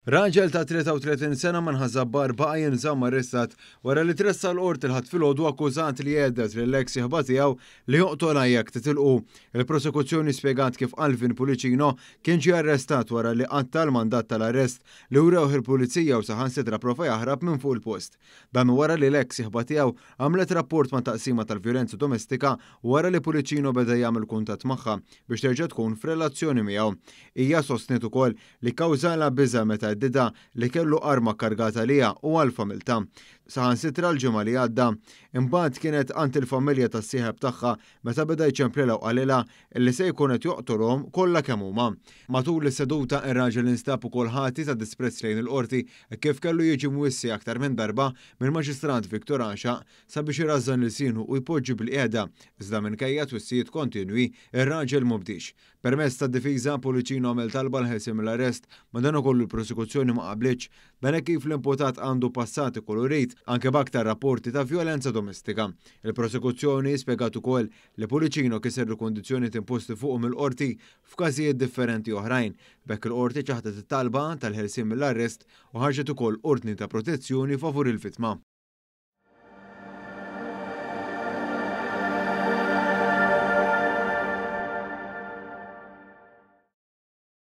Raġel ta' 33 sena minn Ħaż-Żabbar baqa' jinżamm arrestat wara li tressaq l-Qorti l-Ħadd filgħodu akkużat li hedded lill-eks sieħba tiegħu li joqtolha jekk titilqu. Il-prosekuzzjoni spjegat kif Alvin Pullicino kien ġie arrestat wara li qatta' l-mandat tal-arrest li wrewh il-Pulizija u saħansitra prova jaħrab minn fuq il-post. Dan wara li l-eks sieħba tiegħu għamlet rapport mat-Taqsima tal-Vjolenza Domestika wara li Pullicino beda jagħmel kuntatt magħha biex terġa' tkun f'relazzjoni miegħu. Hija sostniet ukoll li kkawżalha biża' meta heddidha li kellu arma kkargata għaliha u għal familtha. Saħansitra l-Ġimgħa li għadda, imbagħad kienet għand il-familja tas-sieħeb tagħha meta beda jċemplilha u qalilha li se jkun qed joqtolhom kollha kemm huma. Matul is-seduta, ir-raġel instab ukoll ħati ta' disprezz lejn il-Qorti hekk kif kellu jiġi mwissi aktar minn darba mill-Maġistrat Victor Għaxaq sabiex irażżan ilsienu u jpoġġi bilqiegħda, iżda minkejja twissijiet kontinwi, ir-raġel m'obdiex. Permezz tad-difiża, Pullicino għamel talba għall-ħelsien mill-arrest, madankollu l-prosekuzzjoni ma qablitx. Dan hekk kif l-imputat għandu passat ikkulurit, anke b'aktar rapporti ta' vjolenza domestika. Il-prosekuzzjoni spjegat ukoll li Pullicino kiser il-kundizzjonijiet imposti fuqu mill-Qorti f'każijiet differenti oħrajn. B'hekk il-Qorti ċaħdet it-talba tal-ħelsien mill-arrest u ħarġet ukoll ordni ta' protezzjoni favur il-vittma.